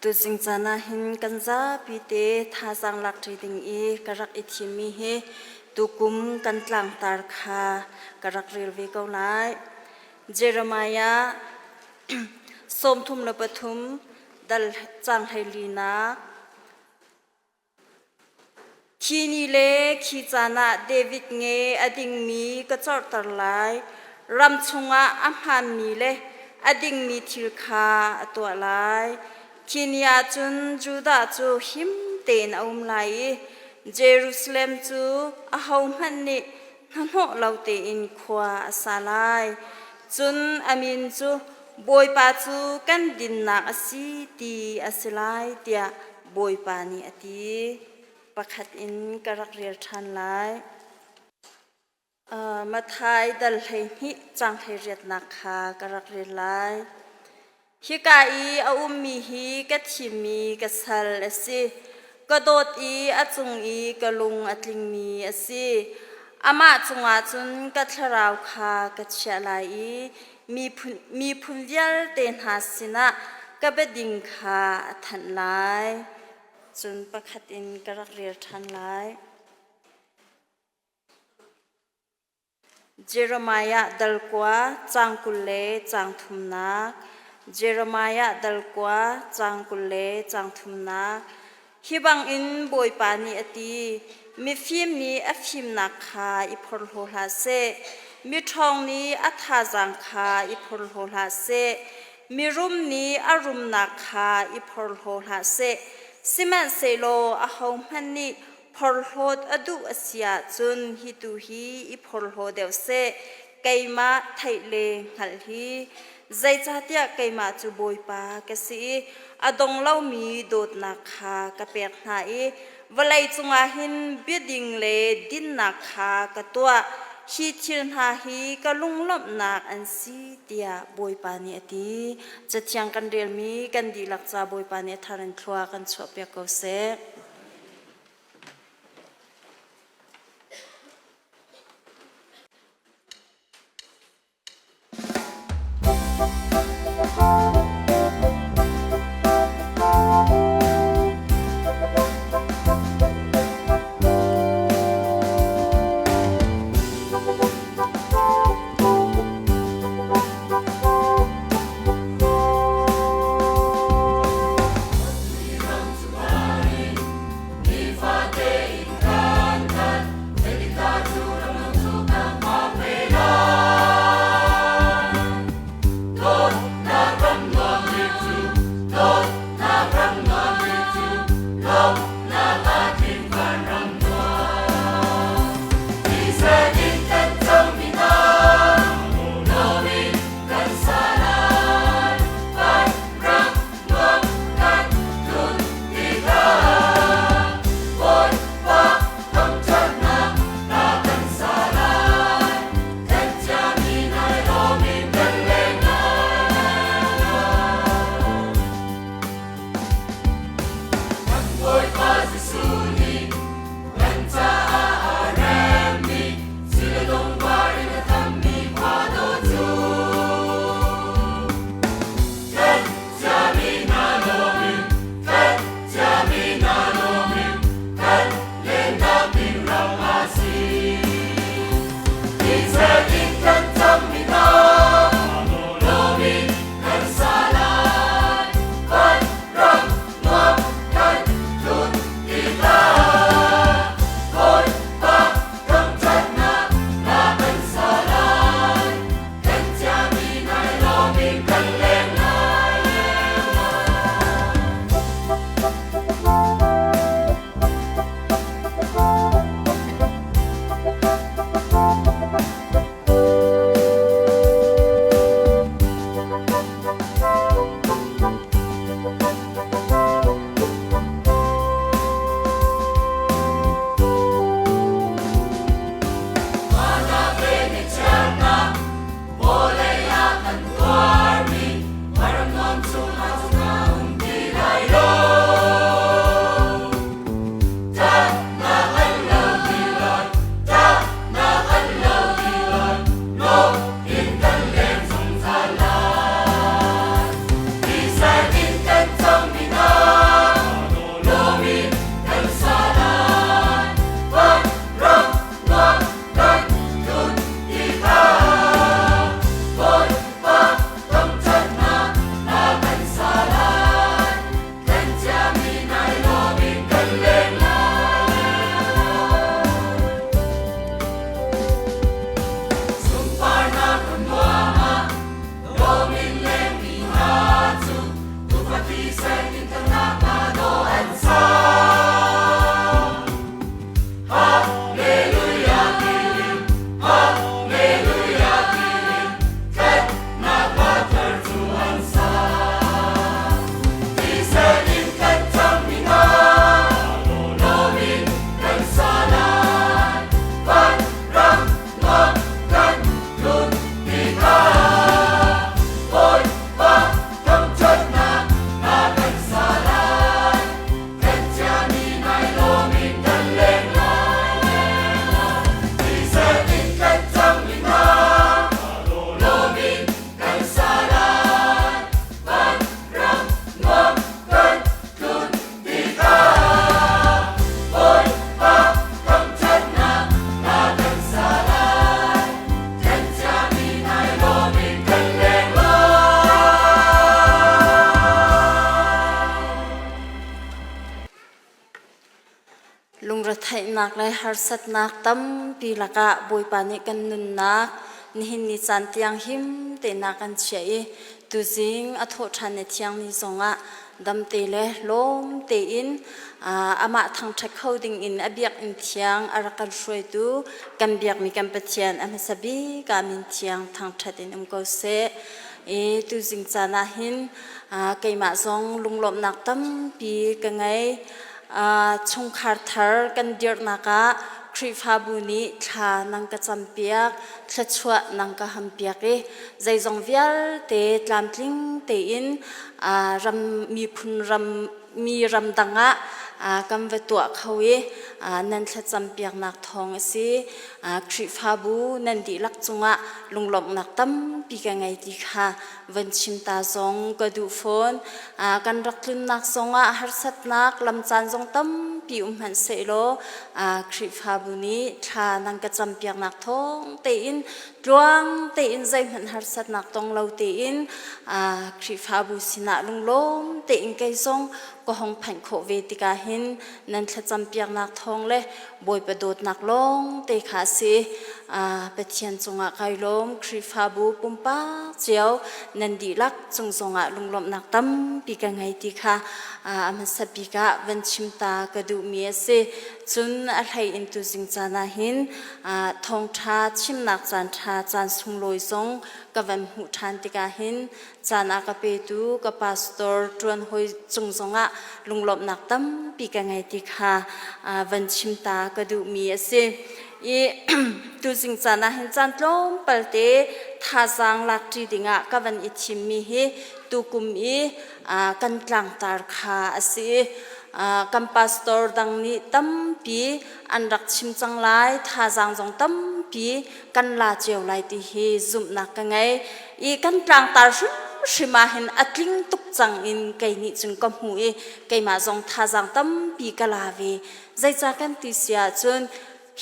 Tuzing caan ah hin kan zapi te thazaang lak ṭi ding i ka rak i thimmi hi tukum kan tlangtar kha ka rak rel ve ko lai. Jeremiah 33 dal caang 14nak. Khi ni le khi caan ah David nge a dingmi ka corhter lai. Ram chungah a hmaanmi le a dingmi thil kha a tuah lai. Khi ni ah cun Judah cu him tein a um lai i Jerusalem cu ahohmanh nih hnahnawh lo tein khua a sa lai. Cun a min cu Bawipa cu kan dinnak a si ti a si lai tiah Bawipa nih a ti. Pakhat in ka rak rel ṭhan lai. Matthai dal 12 caang 18nak kha ka rak rel lai. Hika i a ummi hi ka thimmi ka sal a si. Ka dawt i a cung i ka lung a tlingmi a si. Amah cungah cun ka thlarau kha ka chiah lai i miphun vialte hna sinah ka biading kha a thanh lai. Cun pakhat in ka rak rel ṭhan lai. Jeremiah dal kua caang 20 le caang thumnak. Jeremiah dal kua caang 20 le caang thumnak. Hi bangin Bawipa nih a ti, Mifim nih a fimnak kha i phorhlaw hlah seh, miṭhawng nih a thazaang kha i phorhlaw hlah seh, mirum nih a rumnak kha i phorhlaw hlah seh. Sihmanhsehlaw ahohmanh nih phorhlawt a duh a si ahcun hi tu hi i phorhlaw deuh seh. Keimah theih le hngalh hi zeicahtiah keimah cu Bawipa ka si i a dong lomi dawtnak kha ka pek hna i vawlei cungah hin biading le dinnak kha ka tuah. Hi thil hna hi ka lunglawmhnak an si tiah Bawipa nih a ti. Cathiang kan relmi kan dihlak ca Bawipa nih a thar in thlua kan chuahpiak ko seh. Retheihnak le harsatnak tampi lakah Bawipa nih kan nunnak nihin ni caan tiang him tein a kan chiah i tuzing a thawhṭhan ni thiang ni zongah damte le lawm tein amah thangṭhat kho dingin a biakinn thiang a rak kan hruaitu kan biakmi kan Pathian a hmasa bik ah min thiang thangṭhat in um ko seh. I tuzing caan ah hin keimah zong lunglawmhnak tampi ka ngei. Chungkhar thar kan dirhnak ah Khrihfabu nih thla nang ka campiak, thluachuah nang ka hampiak i zeizong vialte tlamtling tein ram miphun ram mi ramdang ah kan va tuah kho i nan thlacam piaknak thawng a si. Khrihfabu nan dihlak cungah lunglawmhnak tampi ka ngei ti kha van chim ta zong ka duh fawn. Kan rak tlunnak zongah harsatnak lamcaan zong tampi um hmanh sehlaw Khrihfabu nih thla nan ka campiaknak thawng tein tluang tein zeihmanh harsatnak tong lo tein Khrihfabu sinah lunglawm tein kei zong ka hong phanh khawh ve tikah hin nan thlacam piaknak thawng le Bawipa dawtnak lawng te kha a si. Pathian cungah kai lawm. Khrihfabu pumpak cio nan dihlak cung zongah lunglawmhnak tampi ka ngei ti kha a hmasa bik ah van chim ta ka duhmi a si. Cun a hlei in tuzing caan ah hin thawngṭha chimnak caan ṭha caan sunglawi zong ka van hmuh ṭhan tikah hin caan a ka petu ka pastor ṭuan hawi cung zongah lunglawmhnak tampi ka ngei ti kha van chim ta ka duhmi a si. I tuzing caan ah hin caan tlawmpal te thazaang lakṭi dingah ka van i thimmi hi tukum i kan tlangtar kha a si. Kan pastor dang nih tampi an rak chim cang lai, thazaang zong tampi kan la cio lai ti hi zumhnak ka ngei. I kan tlangtar hrimhrim ah hin a tling tuk cang in kei nih cun ka hmu i keimah zong thazaang tampi ka la ve. Zeicah kan ti si ahcun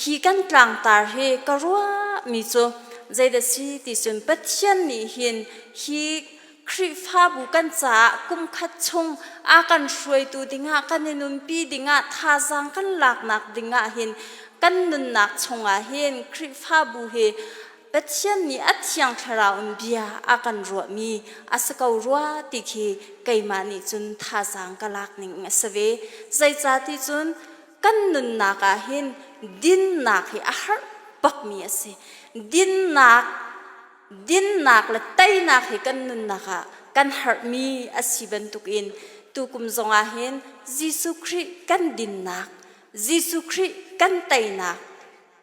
hi kan tlangtar hi ka ruahmi cu zeidah si ti cun Pathian nih hin hi Khrihfabu kan caah kumkhat chung a kan hruaitu dingah kan i nunpi dingah thazaang kan laknak dingah hin kan nunnak chungah hin Khrihfabu hi Pathian nih a thiang thlarau in bia a kan ruahmi a si ko rua ti khi keimah nih cun thazaang ka lak ning a si ve. Zeicah ti cun kan nunnak ah hin dinnak hi a har bakmi a si. Dinnak dinnak le teinak hi kan nunnak ah kan harhmi a si bantukin tukum zongah hin Jesuh Khrih kan dinnak, Jesuh Khrih kan teinak,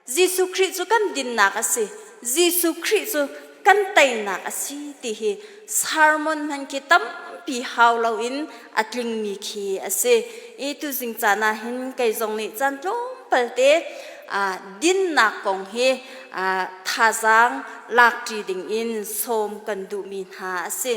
Jesuh Khrih cu kan dinnak a si, Jesuh Khrih cu kan teinak a si ti hi sermon hman khi tampi hau loin a tlingmi khi a si. I tuzing caan ah hin kei zong nih caan tlawmpal te dinnak kong hi thazaang lakṭi dingin sawm kan duhmi hna a si.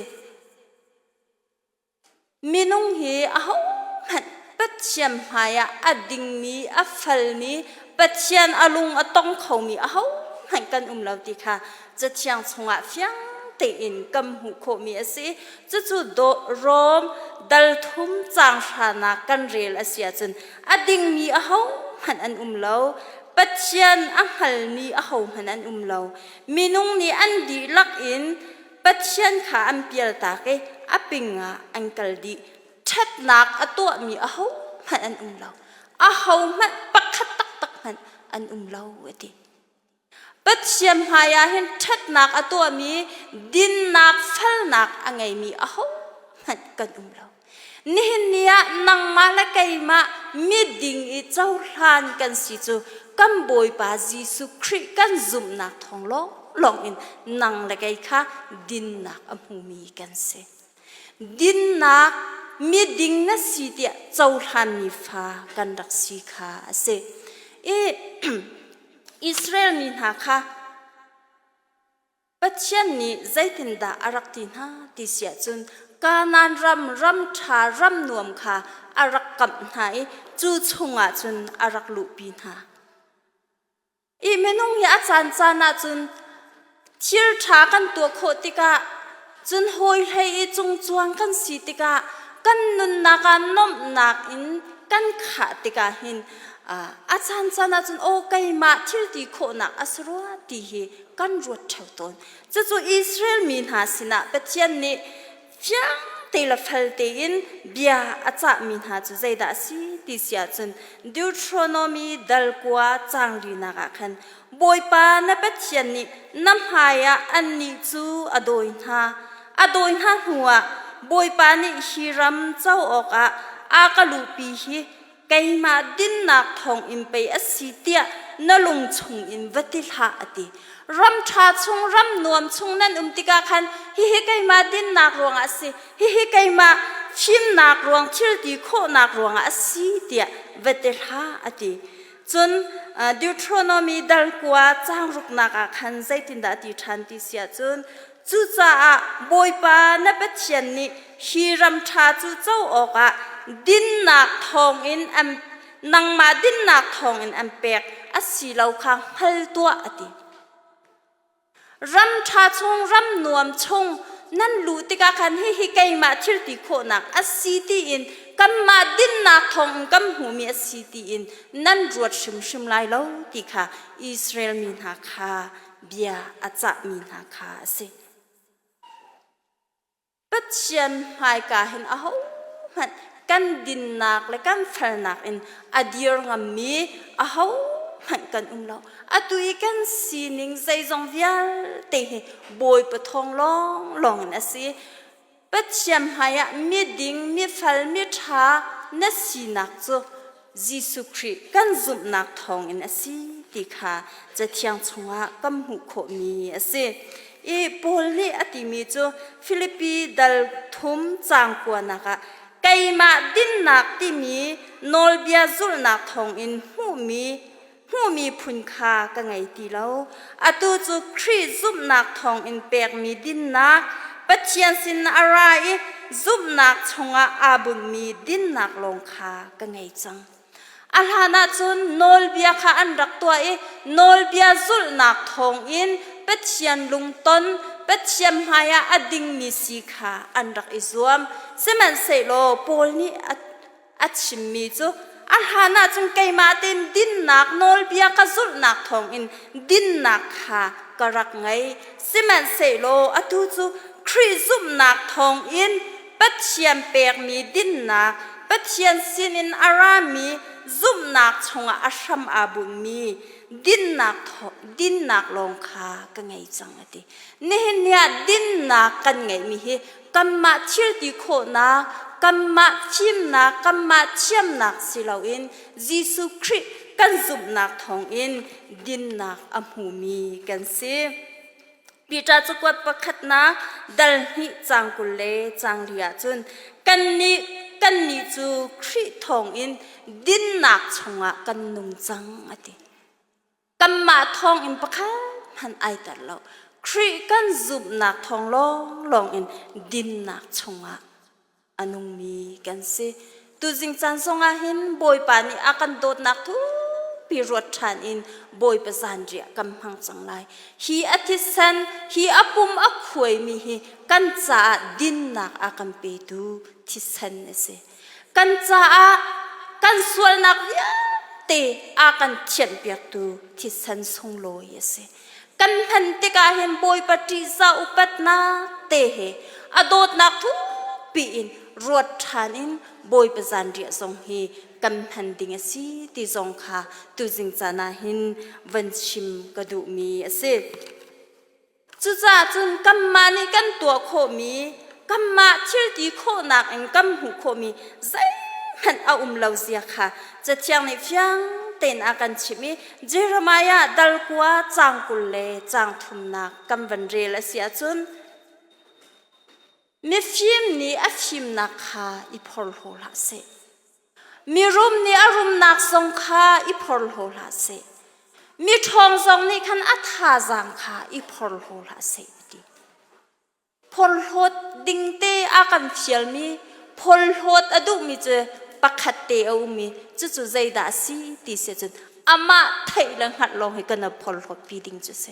Minung hi ahohmanh Pathian hmaiah a dingmi, a falmi, Pathian a lung a tong khomi ahohmanh kan um lo ti kha Cathiang chungah fiang tein kan hmuh khawhmi a si. Cucu Rom dal thum caang hranak kan rel a si ahcun a dingmi ahohmanh an um lo. Pathian a hngalmi ahohmanh an um lo. Minung nih an dihlak in Pathian kha an pialtak i a ping ah an kal dih. Ṭhatnak a tuahmi ahohmanh an um lo. Ahohmanh pakhat taktak hmanh an um lo a ti. Pathian hmaiah hin ṭhatnak a tuahmi dinnak felnak a ngeimi ahohmanh kan um lo. Nihin ni ah nangmah le keimah miding i cohlan kan si cu kan Bawipa Jesuh Khrih kan zumhnak thawng lawnglawng in nang le kei kha dinnak a hmumi kan si. Dinnak miding na si tiah cohlanmi fa kan rak si kha a si. I Israel mi hna kha Pathian nih zeitindah a rak ti hna ti si ahcun Kanaan ram ram ṭha ram nuam kha a rak kamh hna i cu chungah cun a rak luhpi hna. I minung hi a caancaan ahcun thil ṭha kan tuah khawh tikah cun hawi hlei i cungcuang kan si tikah kan nunnak ah nuamhnak in kan khah tikah hin. A caan caan ahcun aw keimah thil ti khawhnak a si rua ti hi kan ruat ṭheo tawn. Cucu Israel mi hna sinah Pathian nih fiang te le fel tein bia a cahmi hna cu zeidah a si ti si ahcun Deuteronomy dal kua caang linak ah khan Bawipa na Pathian nih na hmaiah annih cu a dawi hna. A dawi hna hnuah Bawipa nih hi ram co awkah a ka luhpi hi keimah dinnak thawng in pei a si tiah na lung chung in va ti hlah a ti. Ram ṭha chung, ram nuam chung nan um tikah khan hihi keimah dinnak ruangah a si, hihi keimah fimnak ruang, thil ti khawhnak ruangah a si tiah va ti hlah a ti. Cun Deuteronomy dal kua caang ruknak ah khan zeitindah a ti ṭhan ti si ahcun Cucaah Bawipa na Pathian nih hi ram ṭha cu co awkah dinnak thawngin an nangmah dinnak thawngin an pek a si lo kha hngal tuah a ti. Ram ṭha chung, ram nuam chung nan luh tikah khan hihi keimah thil ti khawhnak a si tiin kanmah dinnak thawngin kan hmuhmi a si tiin nan ruat hrimhrim lai lo ti kha Israel mi hna kha bia a cahmi hna kha a si. Pathian hmaika hin ahohmanh kan dinnak le kan felnak in a dir ngammi ahohmanh kan um lo. Atu i kan sining zeizong vialte hi Bawipa thawng lawnglawng in a si. Pathian hmaiah miding, mifel, miṭha na sinak cu Jesuh Khrih kan zumhnak thawngin a si ti kha Cathiang chungah kan hmuh khawhmi a si. I Paul nih a timi cu Filipi dal thum caang kuanak ah keimah dinnak timi nawlbia zulhnak thawngin hmuhmi hmuhmi phun kha ka ngei ti lo. Atu cu Khrih zumhnak thawngin pekmi dinnak, Pathian sin a ra i zumhnak chungah aa bunhmi dinnak lawng kha ka ngei cang. A hlan ahcun nawlbia kha an rak tuah i nawlbia zulhnak thawngin Pathian lungton, Pathian hmaiah a dingmi si kha an rak i zuam. Sihmanhsehlaw Paul nih a A chimmi cu a hlan ahcun keimah tein dinnak nawlbia ka zulhnak thawngin dinnak kha ka rak ngei. Sihmanhsehlaw atu cu Khrih zumhnak thawngin Pathian pekmi dinnak, Pathian sinin a rami zumhnak chungah a hram aa bunhmi dinnak dinnak lawng kha ka ngei cang a ti. Nihin ni ah dinnak kan ngeihmi hi kanmah thil ti khawhnak, kanmah fimnak, kanmah thiamnak si loin Jesuh Khrih kan zumhnak thawngin dinnak a hmumi kan si. Peter cakuat pakhatnak dal hnih caang 20 le caang li ahcun kannih kannih cu Khrih thawngin dinnak chungah kan nung cang a ti. Kanmah thawngin pakhat hmanh ai tar lo. Khrih kan zumhnak thawng lawnglawng in dinnak chungah a nungmi kan si. Tuzing caan zongah hin Bawipa nih a kan dawtnak thukpi ruat ṭhan in Bawipa zanriah kan hmang cang lai. Hi a thisen, hi a pum a khuaimi hi kan caah dinnak a kan petu thisen a si. Kan caah kan sualnak vialte a kan thianhpiaktu thisen sunglawi a si. Kan hman tikah hin Bawipa ṭihzah upatnak te he a dawtnak thukpi in ruat ṭhan in Bawipa zanriah zong hi kan hman ding a si ti zong kha tuzing caan ah hin van chim ka duhmi a si. Cucaah cun kanmah nih kan tuah khawhmi, kanmah thil ti khawhnak in kan hmuh khawhmi zeihmanh a um lo zia kha Cathiang nih fiang tein a kan chimh i Jeremiah dal kua caang 20 le caang thumnak kan van rel a si ahcun mifim nih a fimnak kha i phorhlaw hlah seh. Mirum nih a rumnak zong kha i phorhlaw hlah seh. Miṭhawng zong nih khan a thazaang kha i phorhlaw hlah seh a ti. Phorhlawt ding te a kan fialmi, phorhlawt a duhmi cu pakhat te a um i cucu zeidah a si ti si cun amah theih le hngalh lawng hi kan i phorhlawt pi ding cu a si.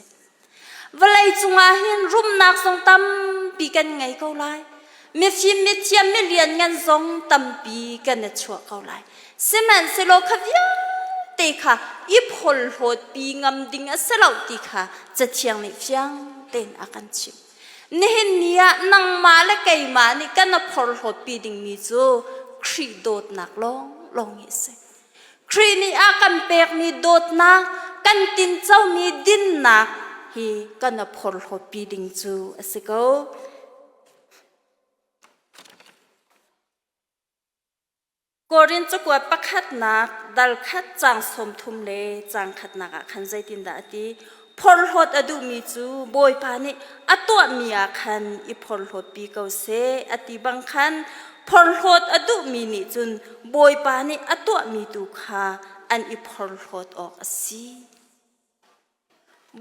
Vawlei cungah hin rumnak zong tampi kan ngei ko lai. Mifim, mithiam, milian ngan zong tampi kan i chuah ko lai. Sihmanhsehlaw kha vialte te kha i phorhlawt pi ngam ding a si lo ti kha Cathiang nih fiang tein a kan chimh. Nihin ni ah nangmah le keimah nih kan a phorhlawt pi dingmi cu Khrih dawtnak lawnglawng hi a si. Khrih nih a kan pekmi dawtnak, kan tincomi dinnak hi kan a phorhlawt pi ding cu a si ko. Korin cakuat pakhatnak dal khat caang 30 le caang khatnak ah khan zeitindah a ti? Phorhlawt a duhmi cu Bawipa nih a tuahmi ah khan i phorhlawtpi ko seh a ti bang khan phorhlawt a duhmi nih cun Bawipa nih a tuahmi tu kha an i phorhlawt awk a si.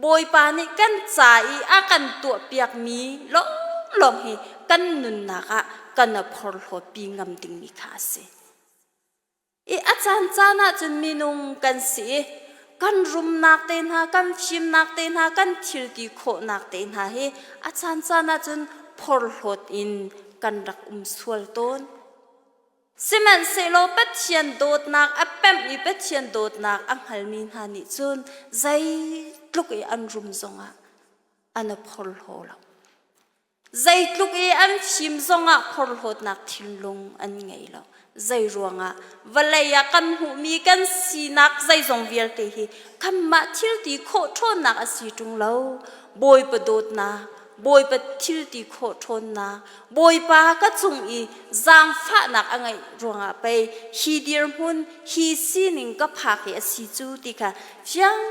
Bawipa nih kan ca i a kan tuahpiakmi lawnglawng hi kan nunnak ah kan a phorhlawtpi ngam dingmi kha a si. I a caancaan ahcun minung kan si i kan rumnak te hna, kan fimnak te hna, kan thilti khawhnak te hna hi a caancaan ahcun phorhlawt in kan rak um sual tawn. Sihmanhsehlaw Pathian dawtnak a pemh i Pathian dawtnak a hngalmi hna nih cun zeitluk i an rum zongah an a phorhlaw lo. Zeitluk i an fim zongah phorhlawtnak thinlung an ngei lo. Zei ruangah vawlei ah kan hmuhmi kan sinak zeizong vialte hi kanmah thilti khawh ṭhawnnak a si ṭung lo. Bawipa dawtnak, Bawipa thilti khawh ṭhawnnak, Bawipa ka cung i zaangfahnak a ngeih ruangah pei hi dirhmun, hi sining ka phak hi a si cu ti kha fiang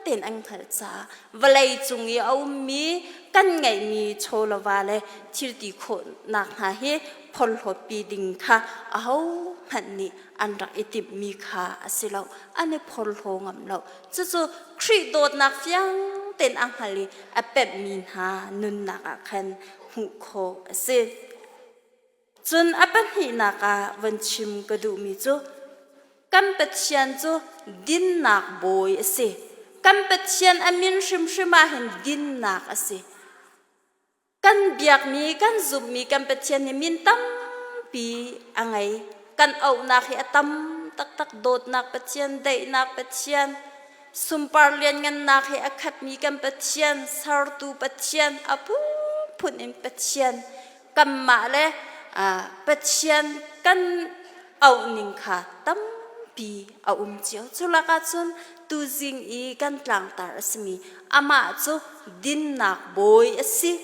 tein an hngalh caah vawlei cung i a ummi kan ngeihmi chawlava le thilti khawhnak hna hi phorhlawtpi ding kha ahohmanh nih an rak i timhmi kha a si lo. An i phorhlaw ngam lo. Cucu Khrih dawtnak fiang tein a hngal i a pemhmi hna nunnak ah khan hmuh khawh a si. Cun a pahnihnak ah von chim ka duhmi cu kan Pathian cu dinnak bawi a si. Kan Pathian a min hrimhrim ah hin dinnak a si. Kan biakmi, kan zumhmi kan Pathian hi min tampi a ngei. Kan auhnak hi a tam taktak dawtnak Pathian, daihnak Pathian, sunpar lianngannak he a khatmi kan Pathian, sertu Pathian, a phunphun in Pathian kanmah le Pathian kan auhning kha tampi a um cio. Cu lakah cun tuzing i kan tlangtar a simi amah cu dinnak bawi a si.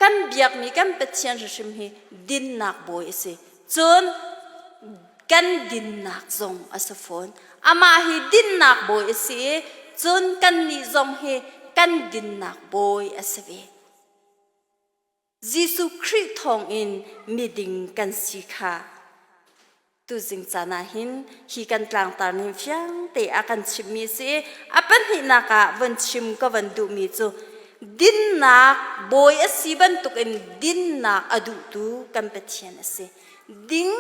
Kan biakmi kan Pathian hrimhrim hi dinnak bawi a si. Cun kan dinnak zong a si fawn. Amah hi dinnak bawi a si i cun kannih zong hi kan dinnak bawi a si ve. Jesuh Khrih thawngin miding kan si kha tuzing caan ah hin hi kan tlangtar ning fiang te a kan chimmi si. A pahnihnak ah von chim ka von duhmi cu dinnak bawi a si bantukin dinnak a duhtu kan Pathian a si. Ding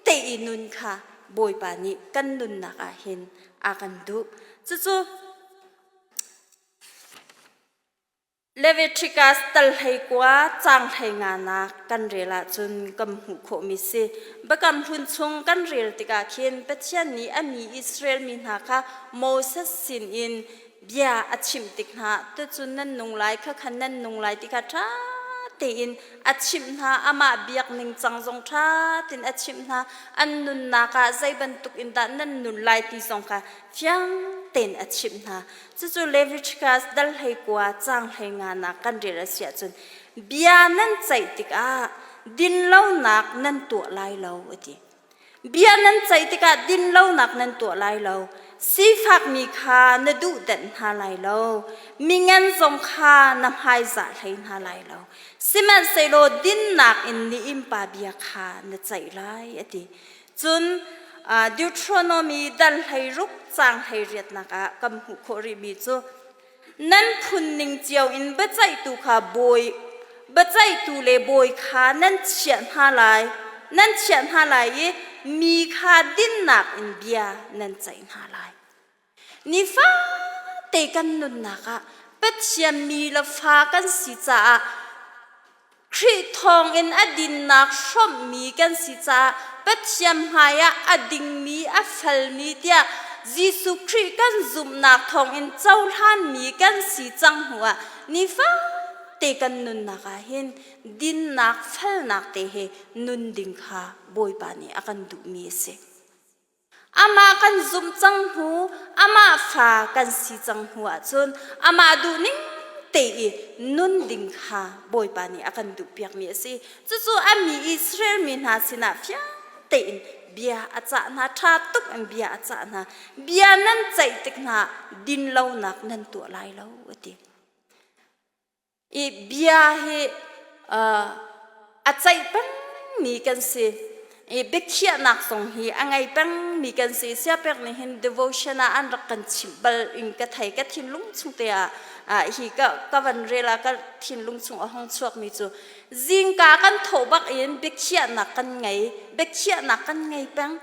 te i nun kha Bawipa nih kan nunnak ah hin a kan duh. Cucu Leviticus tal 19 caang 15nak kan rel ahcun kan hmuh khawhmi si. Biakam Hlun chung kan rel tikah khin Pathian nih a mi Israel mi hna kha Moses sinin bia a chimh tik hna tucun nan nung lai khakhan nan nung lai ti kha ṭha tein a chimh hna. Amah biak ningcang zong ṭha tein a chimh hna. An nunnak ah zei bantuk in dah nan nun lai ti zong kha fiang tein a chimh hna. Cucu Leviticus dal 19 caang 15 nak kan rel a si ahcun bia nan ceih tikah dinlonak nan tuah lai lo a ti. Bia nan ceih tikah dinlonak nan tuah lai lo. Sifakmi kha na duhdanh hna lai lo. Mingan zong kha na hmaizah hlei hna lai lo. Sihmanhsehlaw dinnak in ni innpa bia kha na ceih lai a ti. Cun Deuteronomy dal 16 caang 18nak ah kan hmuh khawh rihmi cu nan phun ning cio in biaceihtu kha bawi biaceihtu le bawi kha nan chiah hna lai nan chiah hna lai i mi kha dinnak in bia nan ceih hna lai. Nifate kan nunnak ah Pathian mi le fa kan si caah Khrih thawngin a dinnak hrawmhmi kan si caah Pathian hmaiah a dingmi, a felmi tiah Jesuh Khrih kan zumhnak thawngin cohlanmi kan si cang hnuah nifate kan nunnak ah hin dinnak felnak te he nun ding kha Bawipa nih a kan duhmi a si. Amah kan zumh cang hnu, amah fa kan si cang hnu ahcun amah duhning te i nun ding kha Bawipa nih a kan duhpiakmi a si. Cucu a mi Israel mi hna sinah fiang tein bia a cah hna, ṭha tuk in bia a cah hna. Bia nan ceih tik hna dinlonak nan tuah lai lo, a ti. I bia hi a ceih pengmi kan si. I biakhiahnak zong hi a ngei pengmi kan si. Siapek nih hin devotion ah an rak kan chimh bal in ka thei. Ka thinlung chung te ah hi ka, ka van rel ah ka thinlung chung a hung chuakmi cu zingka kan thawh bak in biakhiahnak kan ngei. Biakhiahnak kan ngei peng.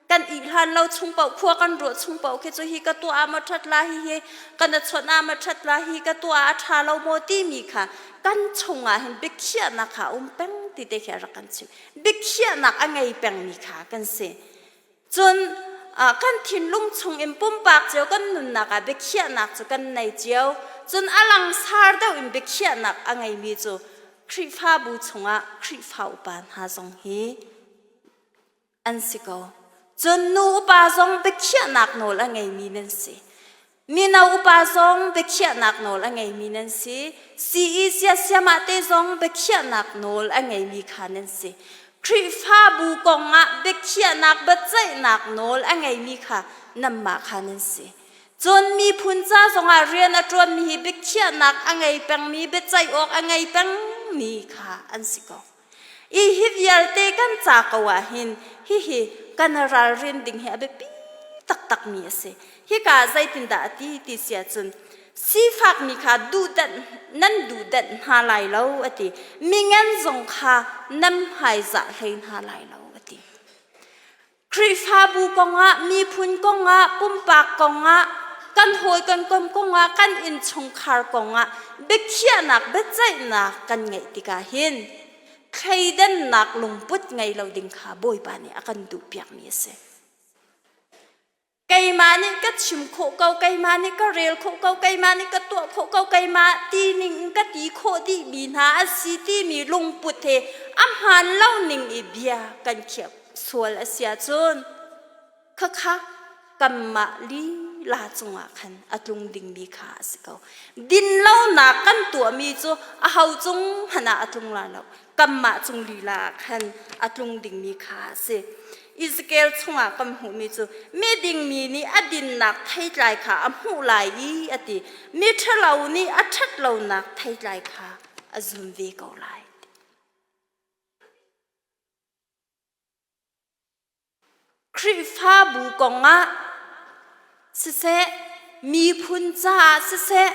Kan i hlan lo chung paoh khua kan ruah chung paoh khi cu hi ka tuah ah maw ṭhat la hi hi kan a chawnh ah maw ṭhat la hi ka tuah ah a ṭha lo maw timi kha kan chungah hin biakhiahnak kha a um peng ti te khi a rak kan chim. Biakhiahnak a ngei pengmi kha kan si. Cun kan thinlung chung in pumpak cio kan nunnak ah biakhiahnak cu kan nei cio. Cun a langsar deuh in biakhiahnak a ngeimi cu Khrihfabu chungah Khrihfa upa hna zong hi an si ko. Cun nu upa zong biakhiahnak nawl a ngeimi nan si. Mino upa zong biakhiahnak nawl a ngeimi nan si. CE siasiamah te zong biakhiahnak nawl a ngeimi kha nan si. Khrihfabu kongah biakhiahnak biaceihnak nawl a ngeimi kha nanmah kha nan si. Cun miphun ca zongah rian a ṭuanmi hi biakhiahnak a ngei pengmi, biaceih awk a ngei pengmi kha an si ko. I hi vialte kan ca ko ah hin hihi kan ralrin ding hi a biapi taktakmi a si. Hika zeitindah a ti ti si ahcun sifakmi kha duhdanh nan duhdanh hna lai lo a ti. Mingan zong kha nan hmaizah hlei hna lai lo a ti. Khrihfabu kongah, miphun kongah, pumpak kongah, kan hawi kan kom kongah, kan innchungkhar kongah biakhiahnak, biaceihnak kan ngeih tikah hin thleidannak lungput ngei lo ding kha Bawipa nih a kan duhpiakmi a si. Keimah nih ka chim khawh ko, keimah nih ka rel khawh ko, keimah nih ka tuah khawh ko, keimah ti ning in ka ti khawh dihmi hna a si timi lungput he a hmaan lo ning i bia kan khiah sual a si ahcun khakha kanmah lila cungah khan a tlung dingmi kha a si ko. Dinlonak kan tuahmi cu aho cung hmanh ah a tlung lai lo. Kanmah cung lila ah khan a tlung dingmi kha a si. Ezekiel chungah kan hmuhmi cu miding mi nih a dinnak theitlai kha a hmuh lai i a ti. Miṭhalo nih a ṭhatlonak theitlai kha a zum ve ko lai. Khrihfabu kongah siseh, miphun caah siseh,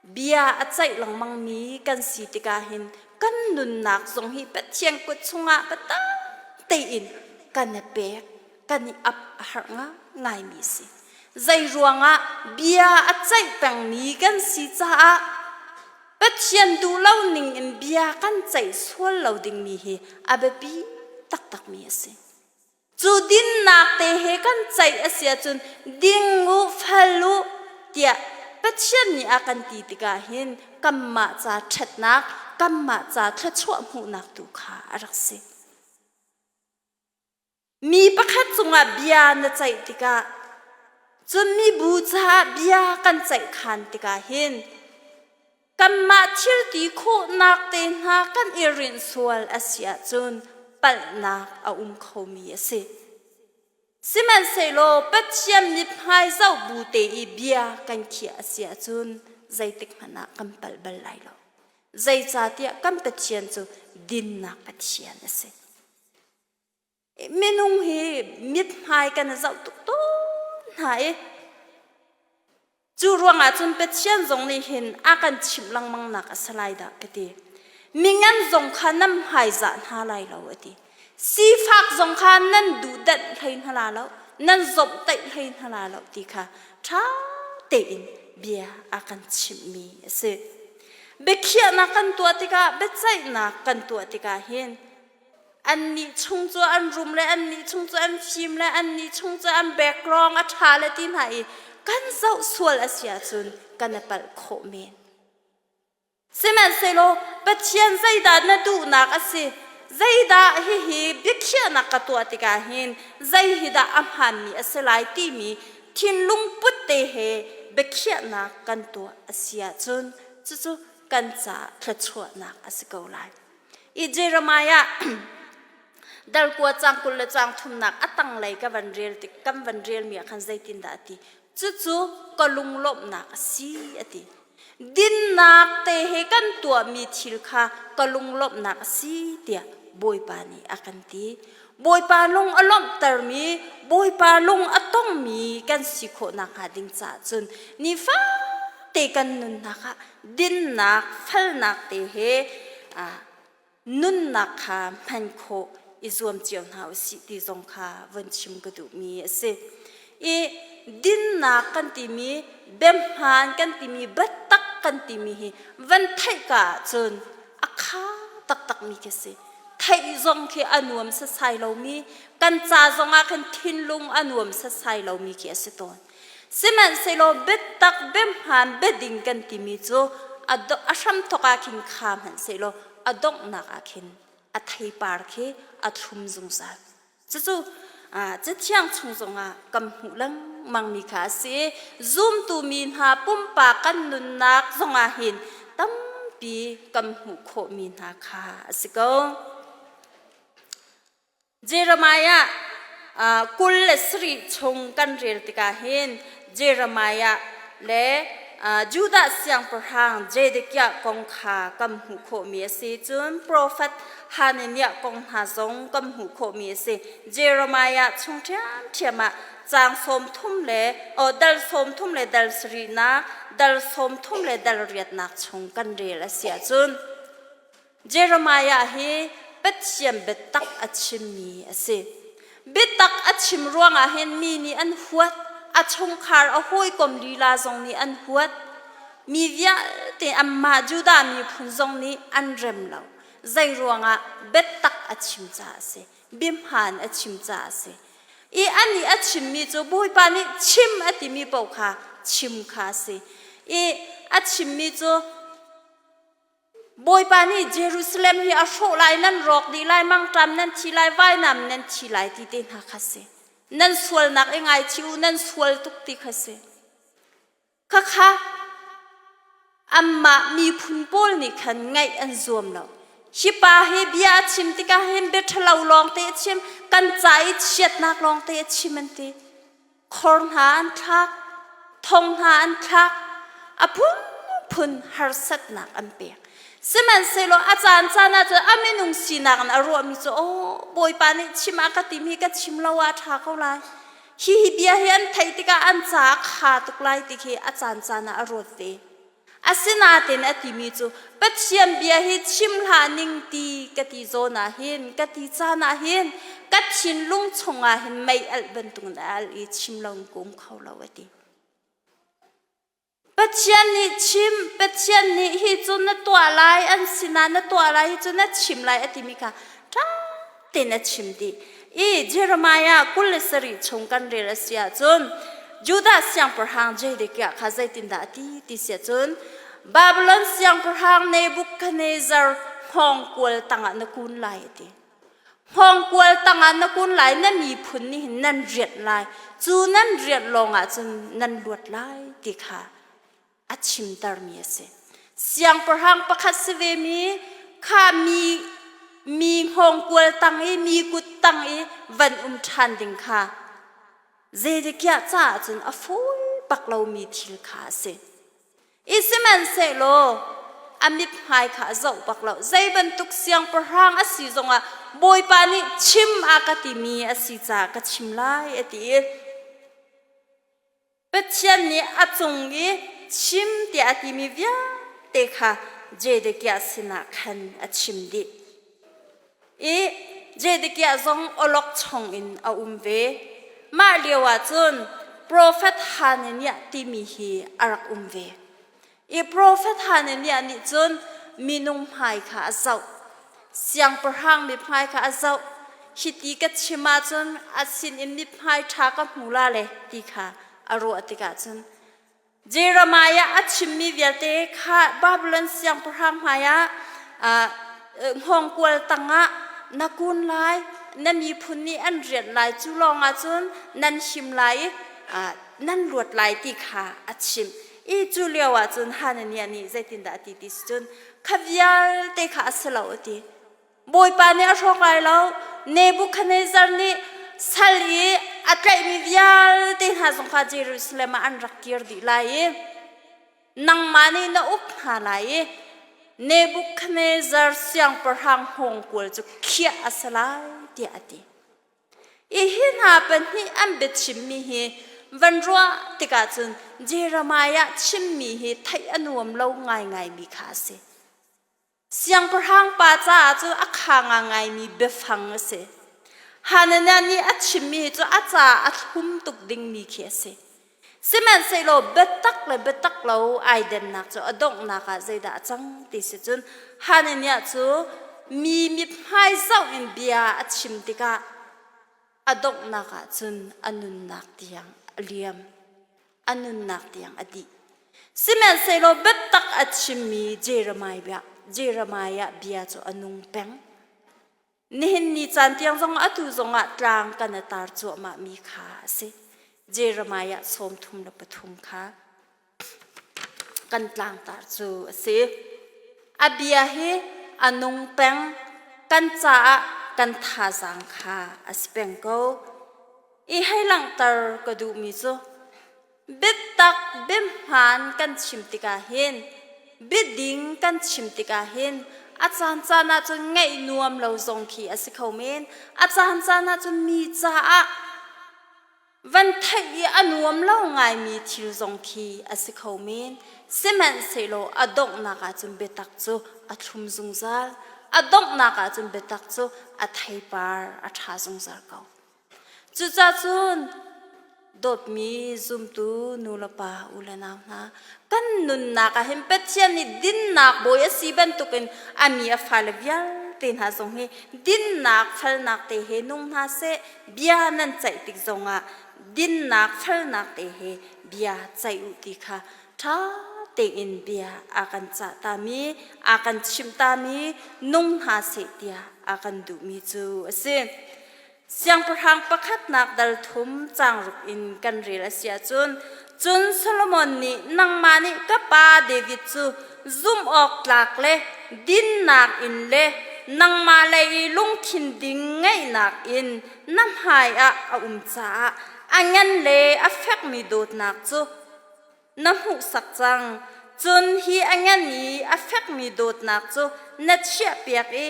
bia a ceih lengmangmi kan si tikah hin kan nunnak zong hi Pathian kut chungah biatak tein kan i pek, kan i ap a harh ngaingaimi a si. Zei ruangah bia a ceih pengmi kan si caah Pathian duh lo ning in bia kan ceih sual lo dingmi hi a biapi taktakmi a si. Cu dinnak te he kan ceih a si ahcun ding u, fel u tiah Pathian nih a kan ti tikah hin kanmah ca ṭhatnak, kanmah ca thluachuah hmuhnak tu kha a rak si. Mi pakhat cungah bia na ceih tikah cun mibu caah bia kan ceihkhan tikah hin kanmah thil ti khawhnak te hna kan i rinh sual a si ahcun palhnak a um khomi a si. Sihmanhsehlaw Pathian mithmai zoh bu te i bia kan khiah a si ahcun zeitik hmanh ah kan palh bal lai lo. Zeicahtiah kan Pathian cu dinnak Pathian a si. Minung hi mithmai kan i zoh tuk tawn hna i cu ruangah cun Pathian zong nih hin a kan chimh lengmang nak a si lai dah ka ti. Mingan zong kha nan hmaizah hna lai lo a ti. Sifak zong kha nan duhdanh hlei hna la lo, nan zomhtaih hlei hna la lo ti kha ṭha tein bia a kan chimhmi a si. Biakhiahnak kan tuah tikah, biaceihnak kan tuah tikah hin. Annih chung cu an rum le annih chung cu an fim le annih chung cu an background a ṭha le ti hna i kan zoh sual a si ahcun kan i palh khawh men. Sihmanhsehlaw Pathian zeidah na duhnak a si? Zeidah hihi biakhiahnak ka tuah tikah hin zei hi dah a hmaanmi a si lai timi thinlung put te he biakhiahnak kan tuah a si ahcun cucu kan caah thluachuahnak a si ko lai. I Jeremiah dal kua cang 20 le cang thumnak a tanglei ka van rel tik kan van relmi ah khan zeitindah a ti? Cucu ka lunglawmhnak a si a ti. Dinnak te he kan tuahmi thil kha ka lunglawmhnak a si tiah Bawipa nih a kan ti. Bawipa lung a lawmhtermi, Bawipa lung a tongmi kan si khawh nakhnga ding caah cun nifate kan nunnak ah dinnak, felnak te he nunnak kha hman khawh i zuam cio hna u sih ti zong kha von chim ka duhmi a si. I dinnak kan timi, biahmaan kan timi, biatak kan timi hi van theih ka ahcun a kha taktakmi khi si. Theih zong khi a nuam sasai lomi, kan ca zong ah khin thinlung a nuam sasai lomi khi a si tawn. Sihmanhsehlaw biatak biahmaan biading kan timi cu a hramthawk ah khin kha hmanhsehlaw a donghnak ah khin a theipar khi a thlum zungzal. Cucu Cathiang chung zongah kan hmuh lengmangmi kha a si. Zumtu mi hna pumpak kan nunnak zongah hin tampi kan hmuh khawhmi hna kha a si ko. Jeremiah 27 chung kan rel tikah hin Jeremiah le Judah siangpahrang Zedekiah kong kha kan hmuh khawhmi a si. Cun profet Hananiah kong hna zong kan hmuh khawhmi a si. Jeremiah chung ṭhiamṭhiam ah caang 30 le dal 30 le dal sarihnak, dal 30 le dal riatnak chung kan rel a si ahcun Jeremiah hi Pathian biatak a chimmi a si. Biatak a chim ruangah hin mi nih an huat, a chungkhar a hawikom lila zong nih an huat. Mi vialte anmah Judah miphun zong nih an rem lo. Zei ruangah biatak a chim caah a si. Biahmaan a chim caah a si. I anih a chimmi cu Bawipa nih chim a timi paoh kha chim kha a si. I a chimmi cu Bawipa nih Jerusalem hi a hrawh lai, nan rawk dih lai, mangṭam nan thi lai, vainam nan thi lai ti te hna kha si. Nan sualnak i ngaichih u, nan sual tuk ti kha si. Khakha anmah miphun pawl nih khan ngaih an zuam lo. Hi pa hi bia a chim tikah hin bia ṭhalo lawngte a chim, kan ca i chiatnak lawngte a chim an ti. Khor hna an thlak, thong hna an thlak, a phunphun harsatnak an pek. Sihmanhsehlaw a caan caan ah cun a minung sinak in a ruahmi cu aw Bawipa nih chim a ka tim hi ka chim lo ah a ṭha ko lai. Hi hi bia hi an theih tikah an caah kha tuk lai ti khi a caan caan ah a ruat ve. Asinain a timi cu Pathian bia hi chim hlah ning ti ka ti zawn ah hin ka ti caan ah hin ka thinlung chungah hin mei alh bantukin a alh i chim lo in ka um kho lo a ti. Pathian nih chim, Pathian nih hi cu na tuah lai, an sinah na tuah lai, hi cu na chim lai a timi kha ṭha tein a chim dih. I Jeremiah 27 chung kan rel a si ahcun Judah siangpahrang Zedekiah kha zeitindah a ti ti si ahcun Babylon siangpahrang Nebuchadnezzar hngawngkual tangah na kun lai a ti. Hngawngkual tangah na kun lai, na miphun nih hin nan rianh lai. Cu nan rianh lawngah cun nan luat lai ti kha a chimtermi a si. Siangpahrang pakhat si vemi kha mi mi hngawngkual tang i mi kut tang i van um ṭhan ding kha Zedekiah caah cun a fawi bak lomi thil kha a si. I sihmanhsehlaw a mithmai kha a zoh bak lo. Zei bantuk siangpahrang a si zongah Bawipa nih chim a ka timi a si caah ka chim lai a ti i Pathian nih a cung i chim tiah a timi vialte kha Zedekiah sinah khan a chim dih. I Zedekiah zong awlokchong in a um ve. Mah lioah cun profet Hananiah timi hi a rak um ve. I profet Hananiah nih cun minung hmai kha a zoh. Siangpahrang mithmai kha a zoh. Hiti ka chim ahcun a sinin mithmai ṭha ka hmu la le ti kha a ruah tikah cun Jeremiah a chimmi vialte kha Babylon siangpahrang hmaiah hngawngkual tangah na kun lai, na miphun nih an rianh lai, cu lawngah cun nan him lai i nan luat lai ti kha a chimh. I cu lio ah cun Hananiah nih zeitindah a ti ti si cun kha vialte kha a si lo a ti. Bawipa nih a hrawk lai lo. Nebuchadnezzar nih sal i a tlaihmi vialte hna zong kha Jerusalem ah an rak kir dih lai i nangmah nih na uk hna lai i Nebuchadnezzar siangpahrang hngawngkual cu khiah a si lai tiah a ti. I hi hna pahnih an biachimmi hi van ruah tikah cun Jeremiah chimmi hi theih a nuam lo ngaingaimi kha a si. Siangpahrang pa caah cun a kha ngaingaimi biafang a si. Hananiah nih a chimmi hi cu a caah a thlum tuk dingmi khi a si. Sihmanhsehlaw biatak le biatak lo ai dennak cu a donghnak ah zeidah a cang ti si cun Hananiah cu mi mithmai zoh in bia a chim tikah a donghnak ah cun a nunnak tiang a liam. A nunnak tiang a dih. Sihmanhsehlaw biatak a chimmi Jeremiah bia, Jeremiah bia cu a nung peng. Nihin ni caan tiang zong atu zongah tlang kan i tar cuahmah mi kha a si. Jeremiah 33 kha kan tlangtar cu a si. A bia hi a nung peng, kan caah kan thazaang kha a si peng ko. I hei langhter ka duhmi cu Biatak biahmaan kan chim tikah hin biading kan chim tikah hin a caancaan ahcun ngaih nuam lo zong khi a si kho men. A caancaan ahcun mi caah van theih i a nuam lo ngaimi thil zong khi a si kho men. Sihmanhsehlaw a donghnak ahcun biatak cu a thlum zungzal. A donghnak ahcun biatak cu a theipar a ṭha zungzal ko. Cucacun dawtmi zumtu nulepa u le nau hna, kan nunnak ah hin Pathian nih dinnak bawi a si bantukin a mi a fale vialte hna zong hi dinnak falnak te he nung hna seh, bia nan ceih tik zongah dinnak falnak te he bia ceih u ti kha ṭha tein bia a kan cah tami, a kan chimh tami nung hna seh tiah a kan duhmi cu a si. Siangpahrang pakhatnak dal thum caang ruk in kan rel a si ahcun cun Solomon nih nangmah nih ka pa David cu zumh awk tlak le dinnak in le nangmah lei i lungthin ding ngeihnak in na hmaiah a um caah a ngan le a fekmi dawtnak cu na hmuhsak cang. Cun hi a ngan i a fekmi dawtnak cu na chiahpiak i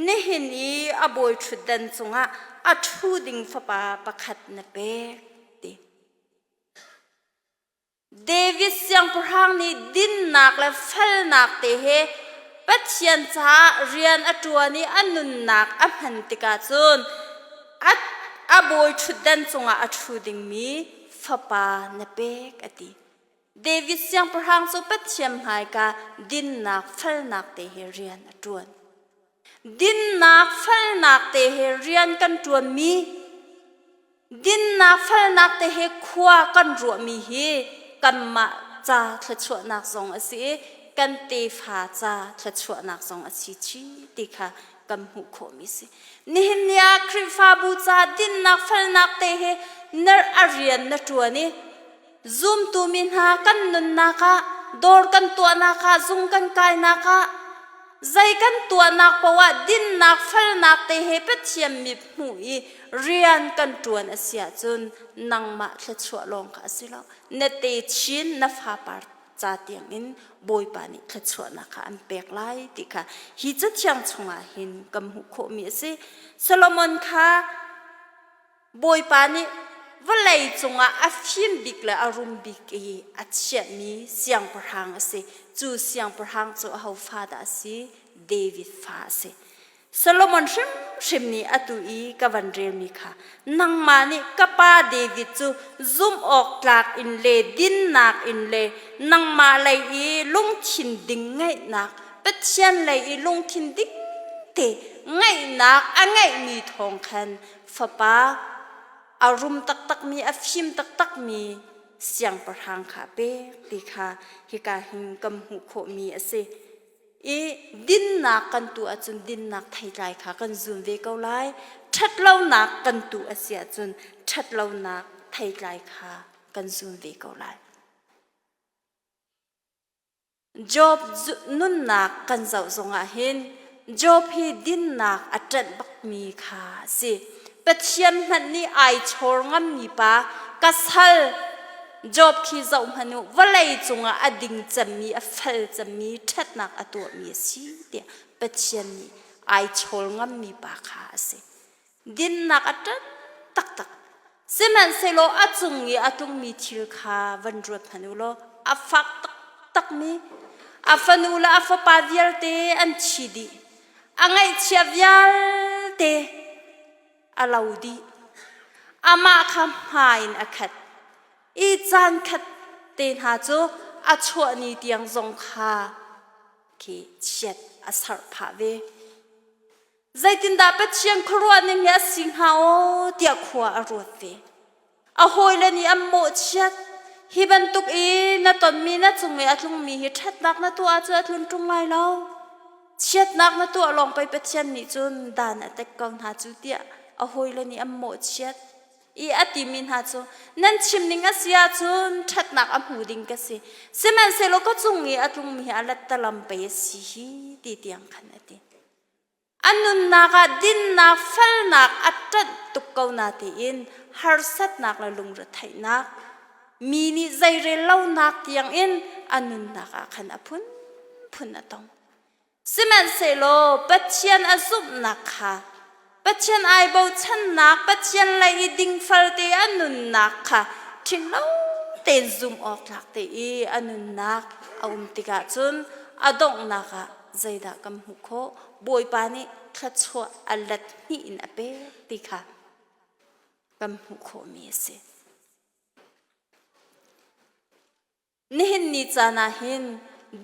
nihin i a bawi ṭhutdan cungah a ṭhu ding fapa pakhat na pek ti. David siangpahrang nih dinnak le felnak te he Pathian caah rian a ṭuan i a nunnak a hman tikah cun a bawi ṭhutdan cungah a ṭhu dingmi fapa na pek a ti. David siangpahrang cu Pathian hmaika dinnak felnak te he rian a ṭuan. Dinnak felnak te he rian kan ṭuanmi, dinnak felnak te he khua kan ruahmi hi kanmah ca thluachuahnak zong a si i kan tefa ca thluachuahnak zong a si chih ti kha kan hmuh khawhmi si. Nihin ni ah Khrihfabu ca dinnak felnak te hi na a rian na ṭuan i zumtu mi hna kan nunnak ah dawr kan tuahnak ah zung kan kainak ah zei kan tuahnak paoh ah dinnak felnak te he Pathian mit hmuh i rian kan ṭuan a si ahcun nangmah thluachuah lawng kha a si lo na te chin na fapar ca tiangin Bawipa nih thluachuahnak kha an pek lai ti kha hi cathiang chungah hin kan hmuh khawhmi a si. Solomon kha Bawipa nih vawlei cungah a fim bik le a rum bik i a chiahmi siangpahrang a si. Cu siangpahrang cu aho fa dah a si? David fa a si. Solomon hrimhrim nih atu i ka van relmi kha nangmah nih ka pa David cu zumh awk tlak in le dinnak in le nangmah lei i lungthin ding ngeihnak Pathian lei i lungthin ding vialte ngaihnak a ngeihmi thawng khan fapa a rum taktakmi a fim taktakmi siangpahrang kha a pek ti kha hika hin kan hmuh khawhmi a si. I dinnak kan tuah ahcun dinnak theitlai kha kan zun ve ko lai. Ṭhatlonak kan tuh a si ahcun ṭhatlonak theitlai kha kan zun ve ko lai. Job nunnak kan zoh zongah hin Job hi dinnak a ṭanh bakmi kha a si. Pathian hmanh nih ai chawr ngammi pa ka sal Job khi zoh hmanh u vawlei cungah a ding cemmi a fel cemmi ṭhatnak a tuahmi a si tiah Pathian nih ai chawl ngammi pa kha a si. Dinnak a ṭanh taktak. Sihmanhsehlaw a cung i a tlungmi thil kha van ruat hmanh u law a fak taktakmi a fanu le a fapa vialte an thi dih. A ngaihchia vialte a lo dih. Amah kha hma in a khat. I caan khat te hna cu a chuah ni tiang zong kha khi chiat a sarh phah ve. Zeitindah Pathian khuaruah ning hi a si hnga aw tiah khua a ruat ve. A hawile nih an mawhchiat. Hi bantuk i na tonmi na cung i a tlungmi hi ṭhatnak na tuah ahcun a tlun ṭung lai lo. Chiatnak na tuah lawng pei Pathian nih cun dan a tek ko hna cu tiah a hawile nih an mawhchiat. I a timi hna cu nan chim ning a si ahcun ṭhatnak a hmu ding ka si. Sihmanhsehlaw ka cung i a tlungmi hi a lettalam pei a si hi ti tiang khan a ti. A nunnak ah dinnak, felnak a ṭanh tuk ko na tiin harsatnak le lungretheihnak, mi nih zeirel lonak tiangin a nunnak ah khan a phunphun a tong. Sihmanhsehlaw Pathian a zumhnak kha Pathian ai bochannak, Pathian lei i dingfal te a nunnak kha ṭhinglo tein zumh awk tlak te i a nunnak a um tikah cun a donghnak ah zeidah kan hmuh khawh? Bawipa nih thluachuah a let hnih in a pek ti kha kan hmuh khawhmi a si. Nihin ni caan ah hin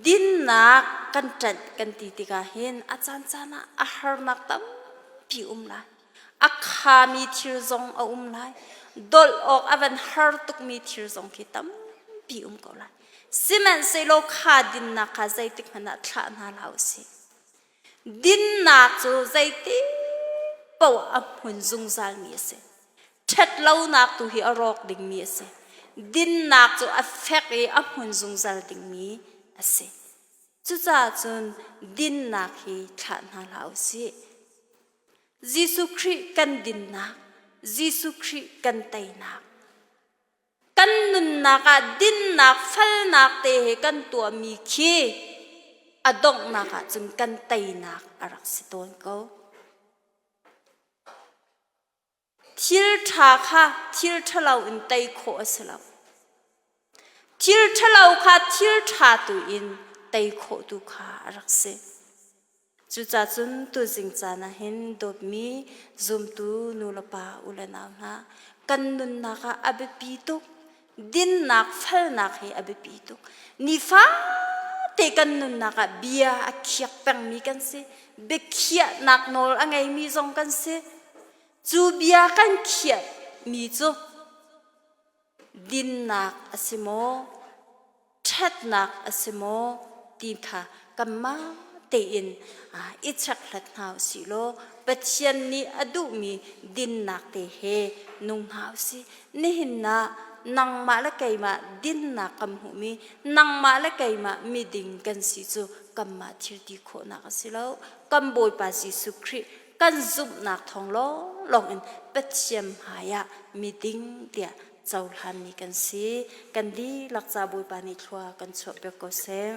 dinnak kan ṭanh kan ti tikah hin a caancaan ah a harnak tampi um lai. A khami thil zong a um lai. Dolh awk a van har tukmi thil zong khi tampi um ko lai. Sihmanhsehlaw kha dinnak kha zeitik hmanh ah thlah hna hlah u sih. Dinnak cu zeitik paoh a hmun zungzalmi a si. Ṭhatlonak tu hi a rawk dingmi a si. Dinnak cu a fek i a hmun zungzal dingmi a si. Cucaah cun dinnak hi thlah hna hlah u sih. Jesuh Khrih kan dinnak, Jesuh Khrih kan teinak, Kan nunnak ah dinnak, falnak te he kan tuahmi khi a donghnak ah cun kan teinak a rak si tawn ko. Thil ṭha kha thil ṭhalo in tei khawh a si lo. Thil ṭhalo kha thil ṭha tu in tei khawh tu kha a rak si. Cucacun tuzing caan ah hin dawtmi zumtu nulepa u le nau hna kan nunnak ah a biapi tuk. Dinnak, felnak hi a biapi tuk. Nifate kan nunnak ah bia a khiak pengmi kan si. Biakhiahnak nawl a ngeimi zong kan si. Cu bia kan khiahmi cu dinnak a si maw? Ṭhatnak a si maw ti kha kanmah tein i chekhlat hna u sih law Pathian nih a duhmi dinnak te he nung hna u sih. Nihin ah nangmah le keimah dinnak kan hmuhmi, nangmah le keimah miding kan si cu kanmah thil ti khawhnak a si lo. Kan Bawipa Jesuh Khrih kan zumhnak thawng lawnglawng in Pathian hmaiah miding tiah cohlanmi kan si. Kan dihlak ca Bawipa nih thlua kan chuahpiak ko seh.